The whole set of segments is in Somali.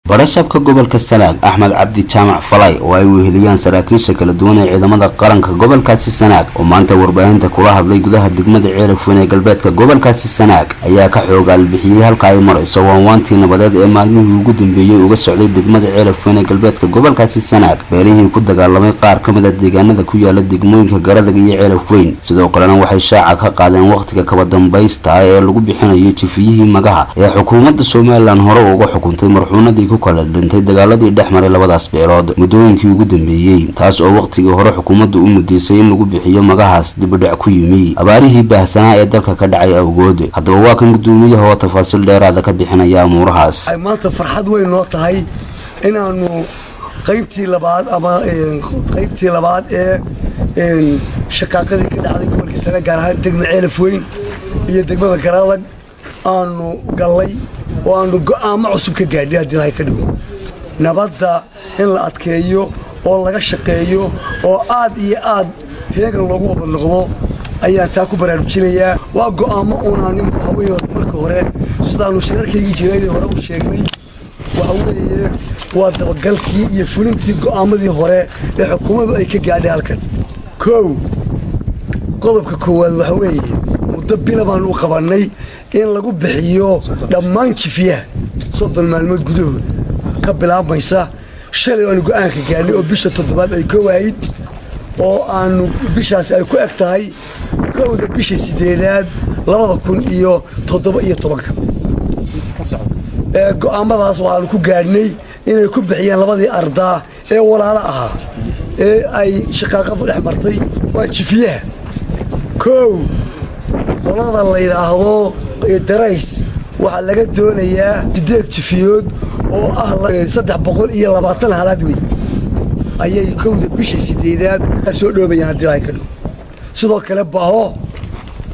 Barasabka gobolka Sanaag, Axmed Cabdi Jaamac Falay, oo ay weheliyaan saraakiisha kala duwan ee ciidamada qaranka gobolkaasi Sanaag, oo maanta warbaahinta kula hadlay gudaha degmada Ceelafweyn ee galbeedka gobolkaasi Sanaag, ayaa ka xoogaal bixiyey halka ay marayso waanwaantii nabadeed ee maalmihii ugu dambeeyey uga socday degmada Ceelafweyn ee galbeedka gobolkaasi Sanaag beelihii ku dagaalamay qaar ka mid a deegaanada ku yaala degmooyinka Garadag iyo Ceelafweyn. Sidoo kalena waxay shaaca ka qaadeen wakhtiga kaba dambaysta ee lagu bixinayo jifiyihii magaha ee xukuumadda Somaliland hore uga xukuntay marxuunadii ku kala dhintay dagaaladii dhex maray labadaas beelood muddooyinkii ugu dambeeyey, taas oo wakhtigii hore xukuumaddu u mudeysay in lagu bixiyo magahaas dibudhac ku yimi abaarihii baahsanaa ee dalka ka dhacay awgood. Haddaba waa kan guddoomiyaha oo tafaasiil dheeraada ka bixinaya amuurahaas. Ay maanta farxad weyn noo tahay inaannu qaybtii labaad ama qaybtii labaad ee shaqaaqadii ka dhacday gobolka Sanaag, gaar ahaan degma Ceelaf Weyn iyo degmada Garadag, aanu gallay oo aanu go'aamo cusub ka gaadhay. Haddii Ilahay ka dhigo, nabadda in la adkeeyo oo laga shaqeeyo oo aad iyo aad heegan loogu wada noqdo ayaan taa ku baraarujinayaa. Waa go'aamo uunaan waxa weeye marka hore sidaannu shirarkaygii jiraydii hore u sheegnay, waxa weeye waa dabagalkii iyo fulintii go'aamadii hore ee xukuumaddu ay ka gaadhay halkan. Kow, qodobka koowaad waxa weeye muddo bila baanu u qabannay in lagu bixiyo dhammaan jifiyaha 30 maalmood gudahood, ka bilaabmaysa shalay aanu go'aanka gaadhnay oo bisha toddobaad ay kowahayd, oo aanu bishaasi ay ku eg tahay 1da bisha sideedaad 2017-ka. Go'aamadaas waxaanu ku gaadhnay inay ku bixiyaan labadii ardaa ee walaalo ahaa ee ay shaqaaqadu dhex martay. Waa jifiyaha. Kow, qolada la yidhaahdo Darays waxaa laga doonayaa siddeed jifiyood oo ah 320 halaad wey ayay 1da bisha sideedaad soo dhoobayaan, haddii Ilahay ka dhigo. Sidoo kale Baho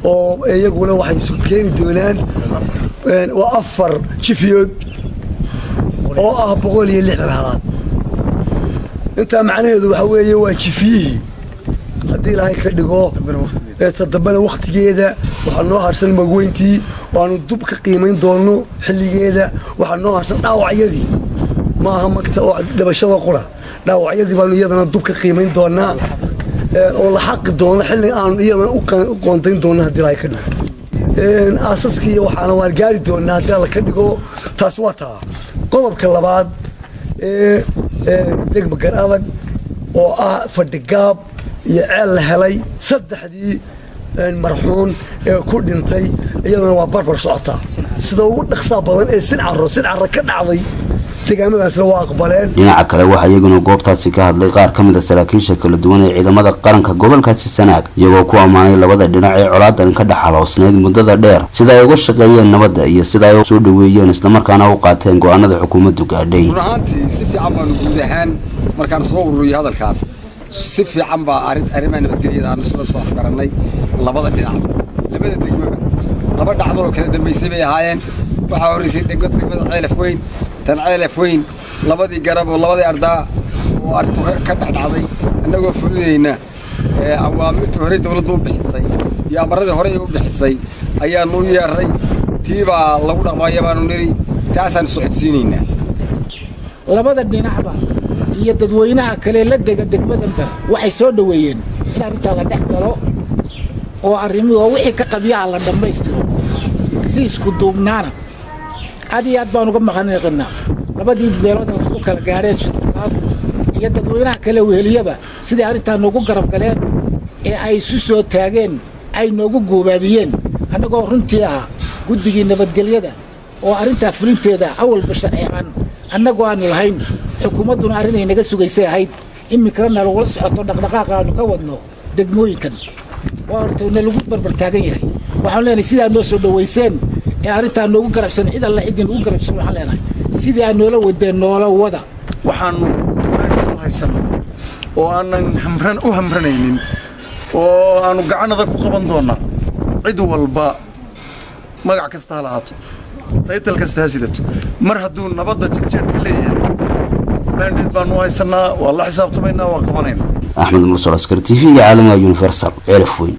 oo iyaguna waxay isu keeni doonaan waa afar jifiyood oo ah 160 halaad. Intaa macnaheedu waxaa weeye waa jifiyihii, haddii Ilaahay ka dhigo, toddobana wakhtigeeda. Waxaa noo harsan magweyntii waanu dub ka qiimayn doonno xilligeeda. Waxaa noo harsan dhaawacyadii, maaha magta oo dhibashada qura, dhaawacyadii baanu iyadana dub ka qiimayn doonaa oo la xaqi doono xilli aanu iyadana u qoondayn doonno, haddii Ilaahay ka dhigo. Aasaskii waxaana waan gaari doonaa, haddii Alla ka dhigo. Taasi waa taa. Qodobka labaad ee degma Gar Adag oo ah Fadhigaab iyo Ceel La Helay, saddexdii marxuun ee ku dhintay iyaduna waa barbar socotaa sida ugu dhaqsaa badan ee Sincaro Sincaro ka dhacday, deegaamadaasna waa aqbaleen. Dhinaca kale, waxaa iyaguna goobtaasi ka hadlay qaar ka mid a saraakiisha kala duwan ee ciidamada qaranka gobolkaasi Sanaag, iyagoo ku ammaanay labada dhinac ee colaadan ka dhex aloosneyd muddada dheer sida ay uga shaqeeyeen nabadda iyo sida ay soo dhaweeyeen islamarkaana u qaateen go'aanada xukuumaddu gaadhay. Run ahaantii si fiican baanu guud ahaan markaan soo ururiyey hadalkaas, si fiican baa arrimaha nabadgelyada aanu isla soo afgarannay labada dhinac, labada degmaba. Laba dhacdo oo kala dambaysay bay ahaayeen. Waxaa horraysay degmada Ceelaf Weyn. Tan Ceelaf Weyn, labadii garab oo labadii ardaa oo arrintu ka dhexdhacday, annagoo fulinayna awaamirtii horey dawladdu u bixisay iyo amaradii horey u bixisay ayaannu u yeerray. Tii baa lagu dhaqmaya baanu nidhi, taasaan socodsiinaynaa. Labada dhinacba iyo dadweynaha kale la dega degmadanba waxay soo dhoweeyeen in arrintaa la dhex galo oo arrimi oo wixii ka qabyaha la dhammaystiro si isku duubnaana. Aad iyo aad baan uga maqaniqinaa labadii beelood ee wax ku kala gaadheen shirkaadu iyo dadweynaha kale weheliyaba siday arrintaa noogu garab galeen ee ay isu soo taageen, ay noogu guubaabiyeen, annagoo runtii ah guddigii nabadgelyada oo arrintaa fulinteeda awalba sharci ahaan annagoo aanu lahayn, xukuumadduna arrinay naga sugaysay ahayd. Iminkana nalagula socoto dhaqdhaqaaqa aanu ka wadno degmooyinkan waa horta na lagu barbar taagan yahay. Waxaan leenahay, sidaa noo soo dhowayseen ee arrintaa noogu garabsan, cid alla ciddii nagu garabsan, waxaan leenahay sidii aad noola wadeen noola wada. Waxaanu u haysanno oo aanan hamran u hamranaynin oo aanu gacanada ku qaban doonnaa cid walba, magac kasta ha lahaato, title kasta ha sidato, mar hadduu nabadda janjeerka leeyahay, mandate baanu haysannaa, waa la xisaabtamaynaa, waa qabanaynaa. Axmed Mursal Askar, TV-ga caalamiga Universal, Ceelaf Weyn.